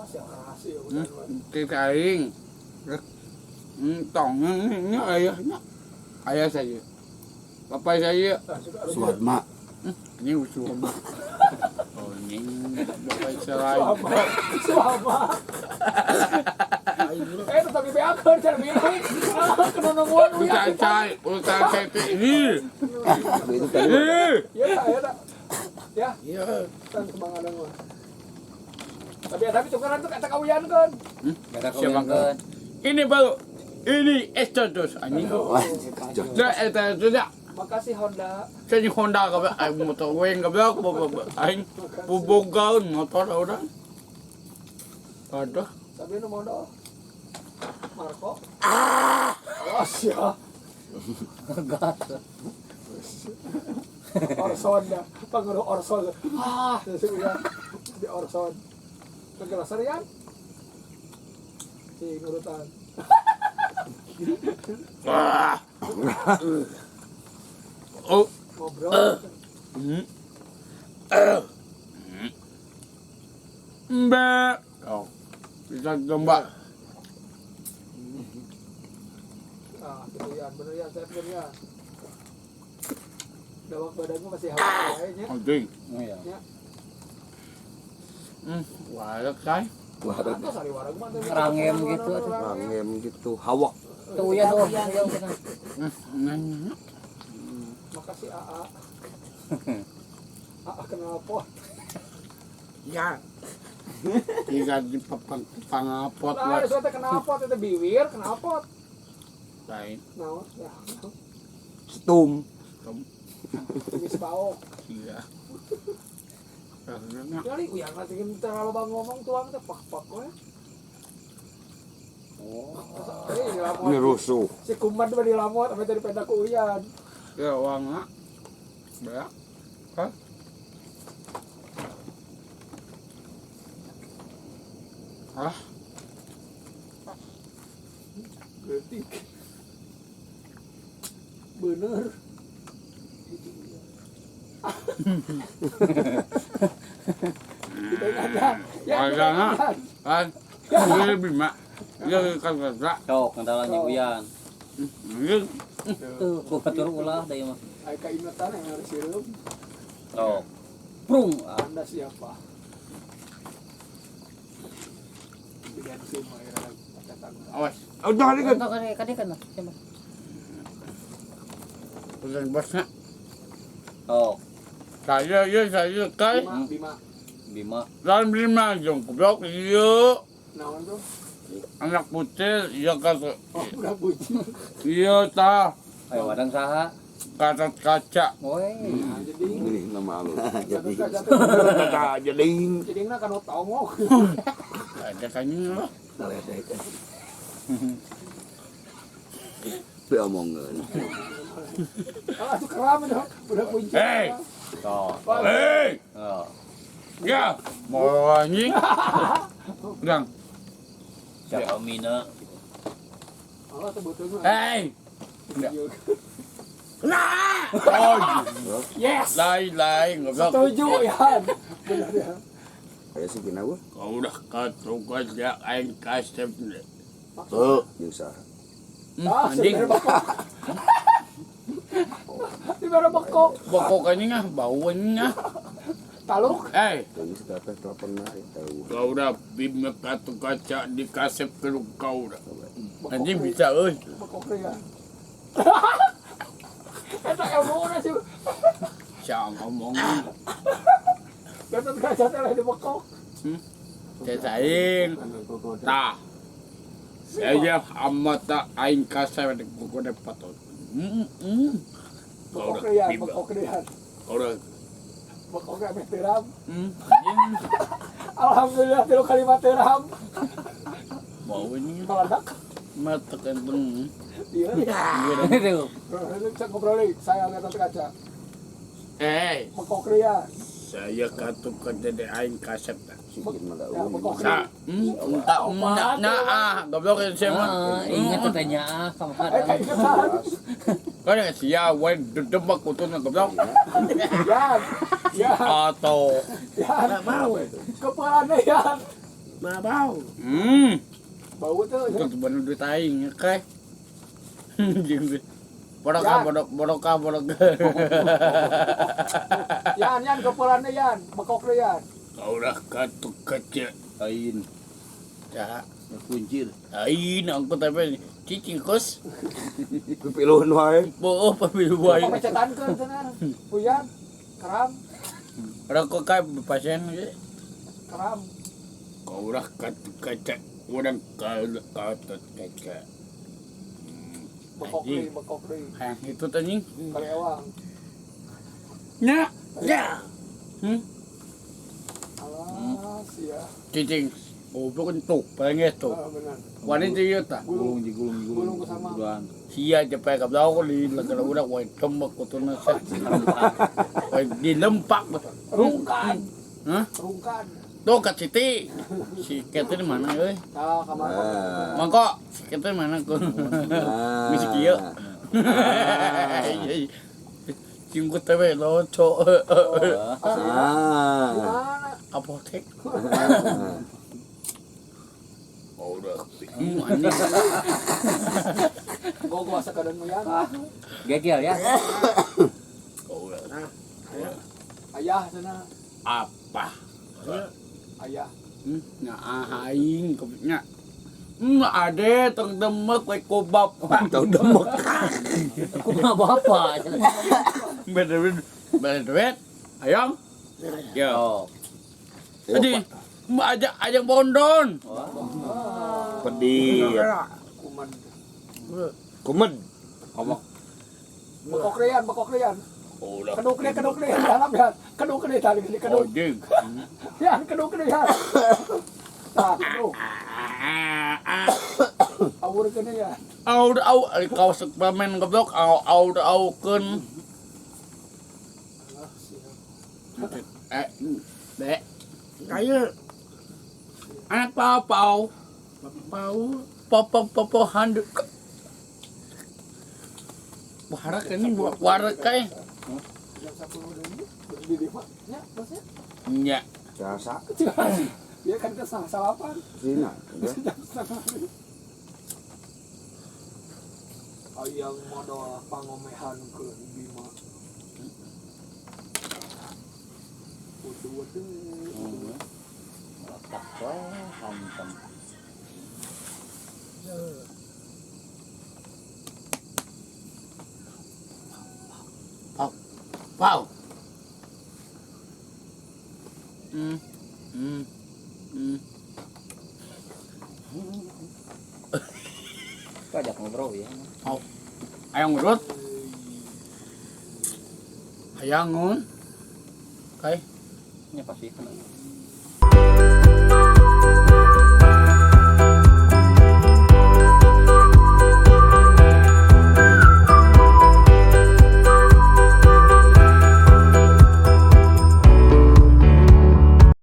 Asia keras ya udah. Kita aing. Tong nya ayahnya. Ayah saya. Bapak saya. Suhatma. Ini usul. Oh, ini bapak saya. Suama. Eh, tetap dibeakeun cara minum. Ah, kena nungguan uya. Ucai, ucai ini. Itu tadi. Ya, ya, ya. Iya. Kan kebanggaan mah. Tapi tukaran tuh kata kauyan kan. Siapa kan? Ini baru ini estatus anjing. Nah, eta sudah. Makasih Honda. Jadi Honda goblok aing motor weng goblok aing bobogaun motor urang. Aduh. Sabi nu modal. Marco. Ah! Awas ya. Gas. Orson ya. Pengaruh Orson. Ah, ya. Di Orson. Kegelasan ya. Si ngurutan. Ah. Oh. Ngobrol. Mbak. Oh. Bisa domba. Ah, gitu ya, bener ya, saya bener ya. Dawak badanmu masih hawa kayaknya. Anjing. Iya. Wareg kai. Wareg. Rangem gitu atuh. Rangem gitu, hawak. Tuh ya tuh. Makasih AA. AA kenal pot. Ya. Tiga di papan pangapot lah. Lah, itu kenal pot itu biwir, kenal pot. Lain. Nah, ya. Setum. Setum. Tumis baok. Iya. Kali uyang masih terlalu bang ngomong tuang teh pak-pak we. Oh. Ini rusuh. Si kuman mah dilamot sampai tadi penda ku uyan. Ya uangna. Beak. Hah? Ah. Geutik. Bener. Ya, kan. Ini Bima. Ya kan kan. Sok ngadalan uyan. Tuh, batur ulah da ieu mah. Ai kaingetan yang harus sirup. Sok. Prung. Anda siapa? Awas. Udah ini kan. Kan kan. Udah bosnya. Sok. Saya ya saya kai. Bima. Bima. Dan Bima jong goblok ieu. Naon tuh? Anak putih iya kan. Oh, budak bucin. Iya ta. Ayo wadang saha? Gatot kaca. Woi. Jadi ini nama lu. Jadi jeding. Jedingna kan tongok. Ada kayaknya lah. Tapi omongan. Ah, itu keram dong. Budak bucin. Hei. Hei. Ya, mau anjing. Udang. Siapa mina? Oh, sebetulnya. Hei. Nah. Oh. Yes. Lain-lain goblok. Setuju ya. Benar ya. Kayak sih gina gua. Kau udah katuk aja aing kasep. Tuh, jeung saha. Anjing. Di mana bekok? Bokok anjing ah, bau anjing ah. Taluk. Eh. Tadi sudah telepon naik tahu. Kau udah bima katuk kaca di kasep ke kau udah. Anjing bisa euy. Bekok ya. Eta ilmu sih. Siapa ngomong? Gatot kaca teh lain dibekok. Saya tah. Saya amat tak aing kasep di kuku patot. Bekok ya, bekok ya. Kau udah Bekok ameh tiram. Alhamdulillah tilu kalimat tiram. Bau ini. Meledak. Mata kenteng. Iya. Itu. Cek ngobrol deui, saya Gatot Kaca. Eh, Bekok ya. Saya katuk ke dede aing kasep tah. Sa, entah nah ah, goblok saya mah. Ingat tanya ah sama Eh, kaingetan. Kan sia we dedemak kutuna goblok. Yan. Yan. Atau Yan. Mau. Kepalanya yan. Bau. Bau tuh. Itu bener duit aing ya kai. Jeung Borok borok borok borok. Yan yan kepelannya yan, bekok deh yan. Udah katuk kaca. Lain. Ya, Kuncir. aing angkut tapi cicing kos. Pipiluhun wae. Boh papi wae. Pemecetan ke cenah. Puyan, keram, Rokok kai pasien ge. keram. Kau udah katuk kaca. Urang katut kaca. Bekok deui, bekok deui. Hayang itu anjing. Kalewang. Nya. Ya. Hmm. Alah, sia. Cicing. Goblok entuk, pengen tuh. Ah, benar. Wani ieu tah. Gulung, Gulung digulung digulung. Gulung ke sama. Buruan. Sia jepe ka di lagara udah wae tembak kutuna sa. Wae dilempak. Rungkan, Hah? rungkan. Tuh kat Siti. Si Kete di mana euy? Nah, kamar. Ah. Mangko, si Kete mana ku? Ah. Misi kieu. Cingkut teh we loco. Ah. Gimana? Apotek. Ah. Oh, udah. Anjing. Gua gua sekadan mu yan. Gegel ya. Oh, udah. Ayah cenah, Apa? ayah. Nya aing nya. Ade tong demek we ku bapak. Tong demek. Kumaha bapak. Beda beda duit. Ayam. Ya. Oh. Jadi ajak ajak bondon. Pedih. Kuman. Kumed. Ngomong. Bekok deui yan, bekok deui yan. Oh, udah. Keduk deh, keduk deh, dalam yan. Keduk deh tadi gini, keduk. Ojek. Yan, keduk deh yan. Tah, keduk. Awur kene ya. Au au kau pamen goblok au au au keun. Alah, sia. Eh, dek. Kayu. Anak pau-pau. Pau popo popo handuk. Warak ini warak kayak. Jam 10 deui. Di di mah nya, bosnya. Nya. Jasa. Dia kan ke setengah salapan. Sina. Jam setengah. Ayang modal pangomehan ke Bima. Waduh, waduh. Letak wae hantem. Pau. Pau. Kok ajak ngobrol ya. Pau. Ayang urut. Ayang ngun. Kai. Nya pasti kena.